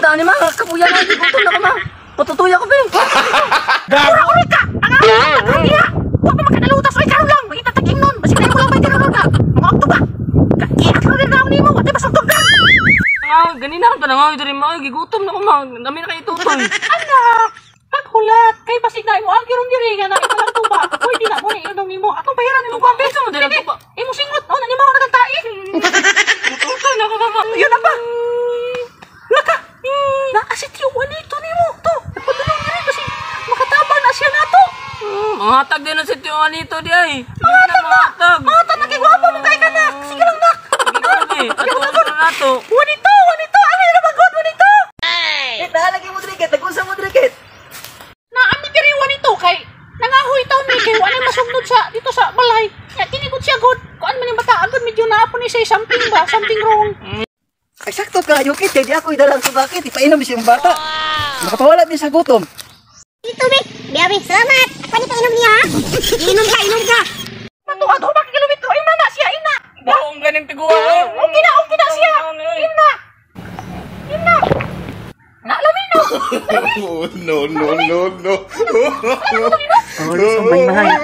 Dani ma, kapuya na, gutom na ko ma. Patutuya ko be. Gago! Ura ka! Ang ako ka diha. Wa pa makanalutas oy karon lang. Makita taging nun. Basig na ko lang bay karon ka. Mga oktuba. Iyak na rin naon nimo, wa tay basugtog ka. Ah, ganina ka na nga diri ma, gigutom na ko ma. Dami na kay tutoy. Anak, paghulat kay basig na imo ang giron diri nga na ikalang tuba. Uy, di na mo ni inong nimo. Atong bayaran nimo Tuba, kinsa mo diri ang tuba? Imo singot oh, na nimo na kang tai. Tutoy na ko mama. Yun na ba? Laka. Naa si Tio Juanito nimo to. Nagpadulong diri kasi makataba na siya nato. Mga hatag din ang si Tio Juanito di ay. Mga hatag na. Hatag. Mga hatag na kay gwapo man kay kanak. Sige lang nak. Sige ko be. Ato na nato. Juanito, Juanito, ano yun ang good Juanito? Eh, naalagay mo diri, Nag-unsa mo diri, Kit? Naami diri Juanito kay nangahoy taon ni kay wala masunod sa dito sa balay. Nya tinigod siya god. Kuan man yung bata agad medyo naapon ni say something ba, something wrong. Ay, sakto kayo, Kit. Kaya di ako idalang sa bakit. Ipainom siya yung bata. Makapawala din sa gutom. Dito, be. Biyabe, salamat. Ako ni painom niya, ha? Inom ka, inom ka. Matuad ho ba kilometro ina na siya ina. Baong ganing tiguan. Okay na siya. Ina. Ina. Na lami no. Oh, no, no, no, no. Oh, sumbay mahay.